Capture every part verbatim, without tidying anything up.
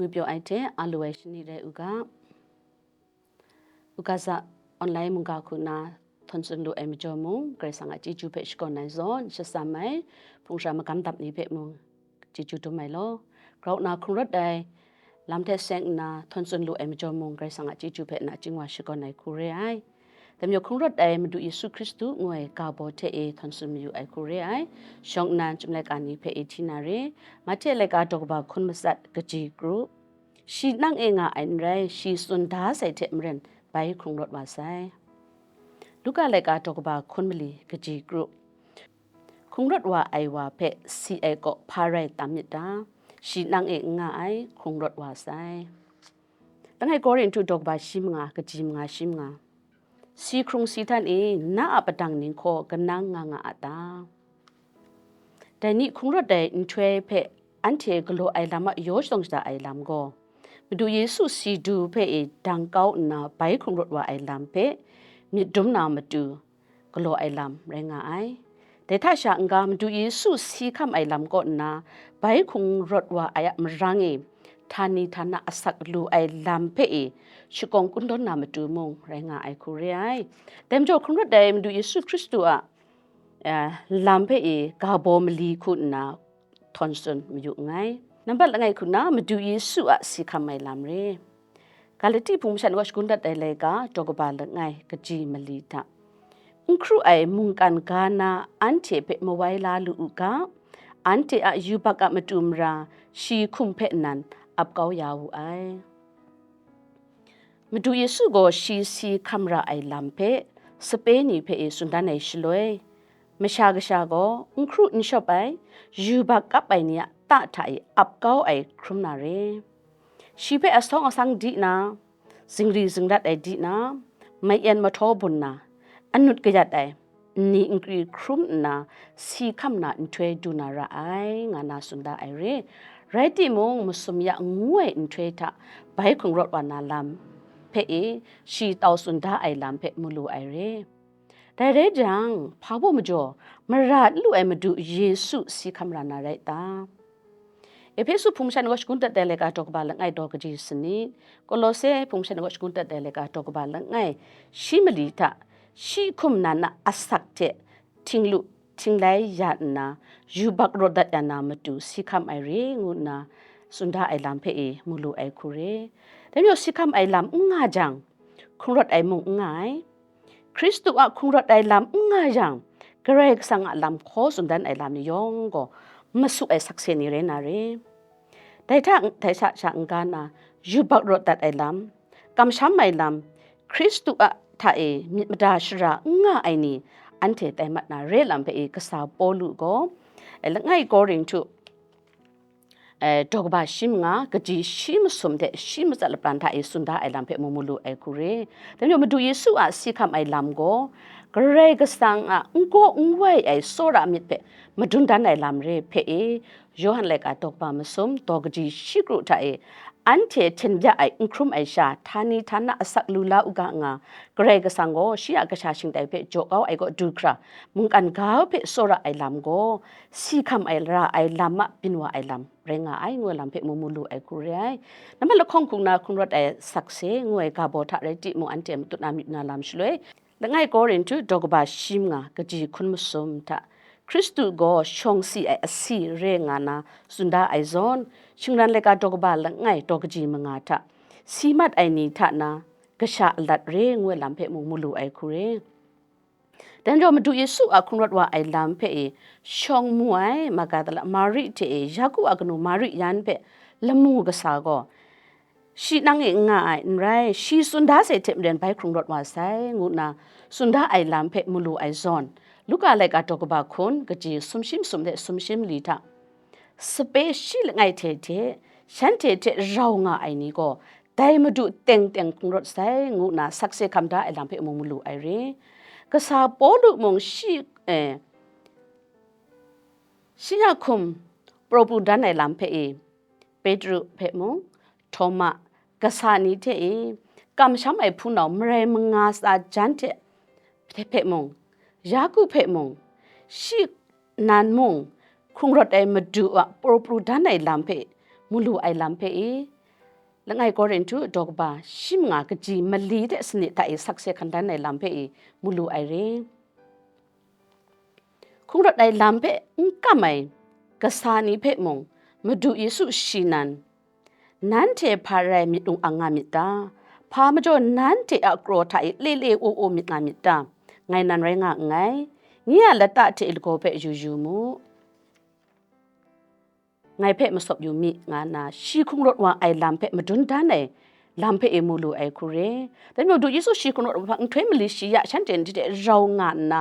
Ngwi pyaw ai hte a lu ai shani rai u ga, u ga za online mungga hku na htawn tsun lu ai majaw mung, Karai Kasang a chyeju hpe shakawn ai zawn, shasam ai, hpung sha magam dap ni hpe mung chyeju dum ai law. Grau nna hkungrawt ai lam hte seng nna htawn tsun lu ai majaw mung, Karai Kasang a chyeju hpe nachying wa shakawn ai hku re ai. Dai majaw hkungrawt ai Madu Yesu Hkristu ngu ai ga baw hte e htawn tsun mayu ai hku re ai. Shawng nnan chyum laika ni hpe e hti na re. Mahte laika daw kaba hkun matsat kaji kru. Shi nang e nga ai n rai, shi tsun da sai hte maren bai hkrung rawt wa sai. Luka laika daw kaba hkun mali kaji kru. Hkrung rawt wa ai wa hpe si ai kaw hpa rai tam myit ta? Shi nang e n nga ai, hkrung rawt wa sai. Langai Korinhtu daw kaba shi manga, kaji manga shi manga. Si hkrung si htan e, na a padang ninghkaw kanang nga nga a ta? Dai ni hkrung rawt ai nhtoi hpe anhte galaw ai lam a yaw shadawn shada ai lam gaw, Madu Yesu si du hpe e dang kau nna bai hkrung rawt wa ai lam hpe myit dum na matu galaw ai lam rai nga ai. Dai hta sha n-ga, Madu Yesu si hkam ai lam kaw nna bai hkrung rawt wa ai a marang e, htani htana asak lu ai lam hpe e shakawng kungdawn na matu mung rai nga ai hku re ai. Dai majaw hkrung rawt ai Madu Yesu Hkristu a, eh, lam hpe e ga baw mali hku nna htawn tsun mayu nngai. Nambat langai hku na Madu Yesu a si hkam ai lam re. Galati hpung masha ni kaw shagun dat ai laika daw kaba langai kaji mali hta. N hkru ai mungkan ga na anhte hpe mawai la lu u ga, anhte a yubak a matu mara shi hkum hpe nan ap kau ya wu ai. Madu Yesu gaw shi si hkam ra ai lam hpe sape ni hpe e tsun dan ai shaloi, Masha Kasha gaw n hkru n shawp ai, yubak kap ai ni a ta hta e ap kau ai hkrum na re. Shi hpe asawng asang di na, zingri zingrat ai di na, mayen mahtaw bun na, anut kayat ai, nni nkri hkrum nna, si hkam na nhtoi du na ra ai, nga na tsun da ai re. Rai timung, masum ya ngu ai nhtoi hta bai hkrung rawt wa na lam hpe e, shi tau tsun da ai lam hpe mu lu ai re. Dai rai jang, hpa baw majaw, mara n lu ai Madu Yesu si hkam ra na rai ta? Ehpesu hpung masha ni kaw shagun dat ai laika daw kaba langai daw kaji sanit, Kolose hpung masha ni kaw shagun dat ai laika daw kaba langai shi mali hta, shi hkum nan a asak hte htinglu htinglai ya nna, yubak rawt dat ya na matu si hkam ai re ngu nna tsun da ai lam hpe e mu lu ai hku re. Dai majaw si hkam ai lam n nga jang, hkrung rawt ai mung n nga ai. Hkristu a hkrung rawt ai lam n nga yang, Karai Kasang a lam hkaw tsun dan ai lam ni yawng gaw masu ai sakse ni rai na re. Dai hta, dai hta sha n-ga na, yubak rawt dat ai lam, kamsham ai lam, Hkristu a hta e myit mada shara n nga ai ni, anhte tai mat na re lam hpe e kasa Pawlu gaw, eh, langai Korinhtu, eh, daw kaba shi manga, kaji shi masum hte shi matsat lapran hta e tsun da ai lam hpe mu mu lu ai hku re. Dai majaw Madu Yesu a si hkam ai lam gaw, Karai Kasang a n gaw n wai ai tsawra myit hpe madun dan ai lam re hpe e, Yawhan laika daw kaba masum, daw kaji shi kru hta e, anhte hten bya ai n hkrum ai sha, htani htana asak lu la u ga nga, Karai Kasang gaw shi a kasha shingtai hpe jaw kau ai kaw du hkra, mungkan ga hpe tsawra ai lam gaw, si hkam ai ra ai lam a byin wa ai lam rai nga ai, ngu ai lam hpe mu mu lu ai hku re ai. Nambat lahkawng hku na hkrung rawt ai sakse ngu ai ga baw hta rai timung, anhte matut na myit na lam shaloi, langai Korinhtu daw kaba shi manga, kaji hkun masum hta, Hkristu gaw shawng si ai asi re nga na tsun da ai zawn, shingran laika daw kaba langai daw kaji manga hta, si mat ai ni hta na kasha alat re ngu ai lam hpe mung mu lu ai hku re. Dai majaw Madu Yesu a hkrung rawt wa ai lam hpe e shawng mu ai Magdala Mari hte e Yaku a kanu Mari yan hpe lamu kasa gaw, shi nang e n nga ai n rai, shi tsun da sai hte maren bai hkrung rawt wa sai, ngu nna tsun da ai lam hpe mu lu ai zawn, Luka laika daw kaba hkun, kaji sumshi masum hte sumshi mali hta, sape shi langai hte hte, shanhte hte rau nga ai ni gaw, dai Madu teng teng hkrung rawt sai, ngu nna sakse hkam da ai lam hpe mung mu lu ai re. Kasa Pawlu mung shi, eh, shi a hkum praw pru dan ai lam hpe e, Petru hpe mung, Htawma, kasa ni hte e, kamsham ai hpunau marai manga tsa jan hte hpe mung, Yaku hpe mung, shi nan mung, hkrung rawt ai Madu a praw pru dan ai lam hpe, mu lu ai lam hpe e, Langai Korinhtu daw kaba shi manga kaji mali hte sanit hta e sakse hkan dan ai lam hpe e mu lu ai re. Hkungrawt ai lam hpe n kam ai kasa ni hpe mung, Madu Yesu shi nan, nanhte hpa rai myit ung ang nga myit ta? Hpa majaw nanhte a kraw hta e le le o o myit nga myit ta? Ngai nan rai nga nngai. Nye a lata hte lagaw hpe yu yu mu, ngai hpe masawp yu mi, nga nna shi hkungrawt wa ai lam hpe madun dan ai lam hpe e mu lu ai hku re. Dai majaw, Madu Yesu shi hkungrawt wa hpang nhtoi mali shi ya shanhte ni hte rau nga nna,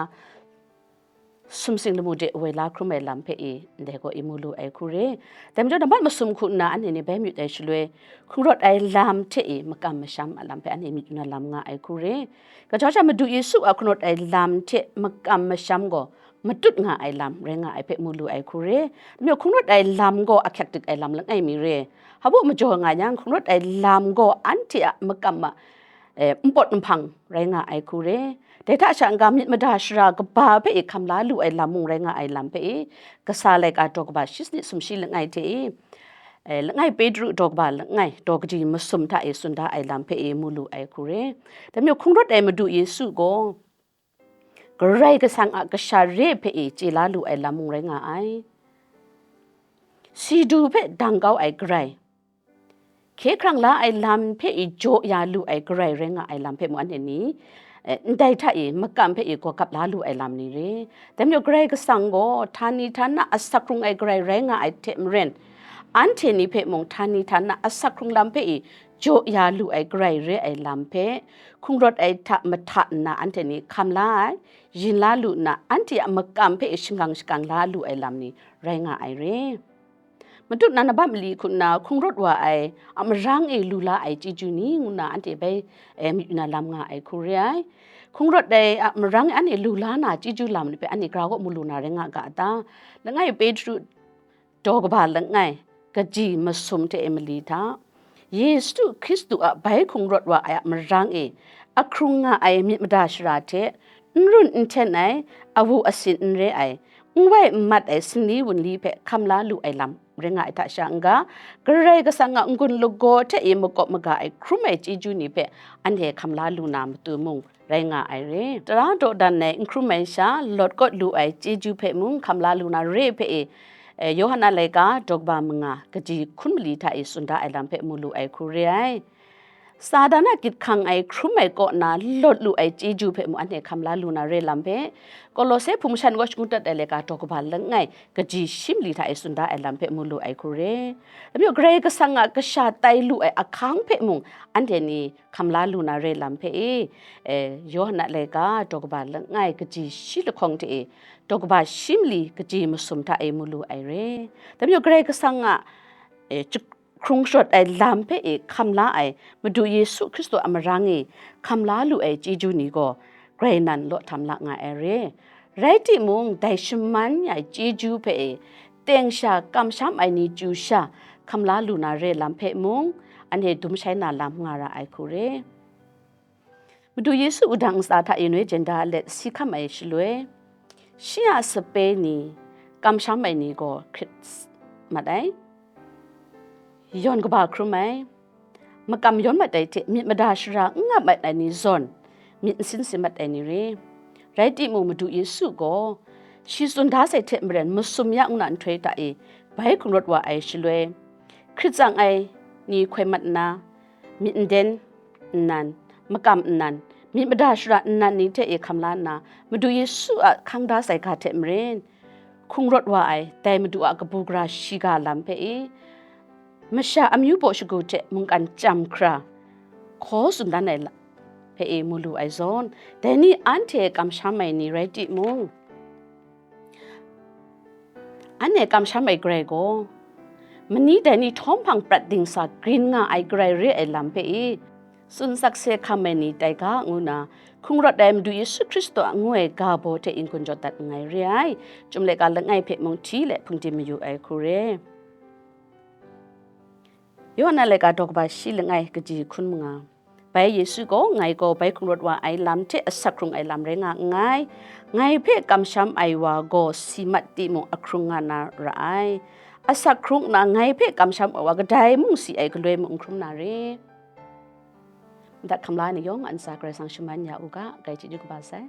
sumsing lamu de woi la hkrum ai lam hpe e ndai gaw e mu lu ai hku re. Dai majaw, nambat masum hku nna anhte ni bai myit ai shaloi, hkungrawt ai lam hte e makam masham a lam hpe anhte myit yu na lam nga ai hku re. Kaja sha, Madu Yesu a hkungrawt ai lam hte makam masham gaw matut nga ai lam rai nga ai hpe mu lu ai hku re. Dai majaw, hkungrawt ai lam gaw ahkyak dik ai lam langai mi re. Hpa majaw nga yang, hkungrawt ai lam gaw anhte a makam a, eh, npawt nhpang rai nga ai hku re. Dai hta sha n-ga, myit mada shara kaba hpe e hkam la lu ai lam mung rai nga ai lam hpe e, Kasa laika daw kaba shi sanit sumshi langai hte e, eh, langai Petru daw kaba langai daw kaji masum hta e tsun da ai lam hpe e mu lu ai hku re. Dai majaw, hkungrawt ai Madu Yesu gaw Karai Kasang a kasha re hpe e chye la lu ai lam mung rai nga ai. Si du hpe dang kau ai Karai, hkye hkrang la ai lam hpe e jaw ya lu ai Karai rai nga ai lam hpe mung anhte ni, eh, ndai hta e makam hpe e gawgap la lu ai lam ni re. Dai majaw, Karai Kasang gaw htani htana asak hkrung ai Karai rai nga ai hte maren, anhte ni hpe mung htani htana asak hkrung lam hpe e jaw ya lu ai Karai re ai lam hpe, hkungrawt ai hta mahta nna anhte ni hkam la ai, yin la lu nna, anhte a makam hpe e shingkang shakang la lu ai lam ni rai nga ai re. Matut na nambat mali hku nna hkungrawt wa ai a marang e lu la ai chyeju ni ngu nna anhte bai, eh, myit yu na lam nga ai hku re ai. Hkungrawt ai a marang e anhte lu la na chyeju lam ni hpe anhte gara kaw mu lu na rai nga ga a ta? Langai Petru daw kaba langai, kaji masum hte e mali hta, Yesu Hkristu a bai hkungrawt wa ai a marang e ahkrung nga ai myit mada shara hte, n run n hten ai, awu asin n re ai, n wai n mat ai sanli wunli hpe hkam la lu ai lam rai nga ai hta sha n-ga, Karai Kasang a n-gun lagaw hte e makawp maga ai hkrum ai chyeju ni hpe anhte hkam la lu na matu mung rai nga ai re. Tara dawdan ai n hkrum ai sha, lawt kawt lu ai chyeju hpe mung hkam la lu na re hpe e, eh, Yawhan a laika daw kaba manga, kaji hkun mali hta e tsun da ai lam hpe mu lu ai hku re ai. Satan a gyit hkang ai hkrum ai kaw na lawt lu ai chyeju hpe mung anhte hkam la lu na re lam hpe, Kolose hpung masha ni kaw shangun dat ai laika daw kaba langai, kaji shi mali hta e tsun da ai lam hpe mu lu ai hku re. Dai majaw, Karai Kasang a kasha tai lu ai ahkang hpe mung anhte ni hkam la lu na re lam hpe e, eh, Yawhan a laika daw kaba langai, kaji shi lahkawng hte e, daw kaba shi mali kaji masum hta e mu lu ai re. Dai majaw, Karai Kasang a, eh, hkrung sharawt ai lam hpe e hkam la ai Madu Yesu Hkristu a marang e hkam la lu ai chyeju ni gaw grai nan law htam la nga ai re. Rai timung, dai shaman ai chyeju hpe e teng sha kamsham ai ni chyu sha hkam la lu na re lam hpe mung, anhte dum shai na lam nga ra ai hku re. Madu Yesu wudang ntsa hta e noi jen da let si hkam ai shaloi, shi a sape ni, kamsham ai ni gaw hkrit mat ai, yawn kaba hkrum ai, makam yawn mat ai hte myit mada shara n nga mat ai ni zawn, myit n sin sin mat ai ni re. Rai timung, Madu Yesu gaw shi tsun da sai hte maren masum ya ngu na nhtoi hta e bai hkungrawt wa ai shaloi, hkrit tsang ai ni hkoi mat nna, myit n den nnan, makam nnan, myit mada shara nnan ni hte e hkam la nna, Madu Yesu a hkang da sai ga hte maren, hkungrawt wa ai dai Madu a kabu gara shiga lam hpe e, masha amyu baw shagu hte mungkan chyam hkra hkaw tsun dan ai la-, hpe e mu lu ai zawn, dai ni anhte kamsham ai ni rai timung, anhte kamsham ai Karai gaw, mani dai ni htawm hpang prat dingsa grin nga ai Karai re ai lam hpe e, tsun sakse hkam ai ni tai ga, ngu nna, hkungrawt ai Madu Yesu Hkristu a ngu ai ga baw hte n-gun jawt dat nngai re ai. Chyum laika langai hpe mung hti let hpungdim mayu ai hku re. Yawhan a laika daw kaba shi langai, kaji hkun manga. Bai Yesu gaw, ngai gaw bai hkungrawt wa ai lam hte asak hkrung ai lam rai nga nngai. Ngai hpe kamsham ai wa gaw si mat timung ahkrung nga na ra ai. asak hkrung nna ngai hpe kamsham ai wa kadai mung si ai galoi mung n hkrum na re. Ndat hkam la ai ni yawng a ntsa Karai Kasang shaman ya u ga, grai chyeju kaba sai.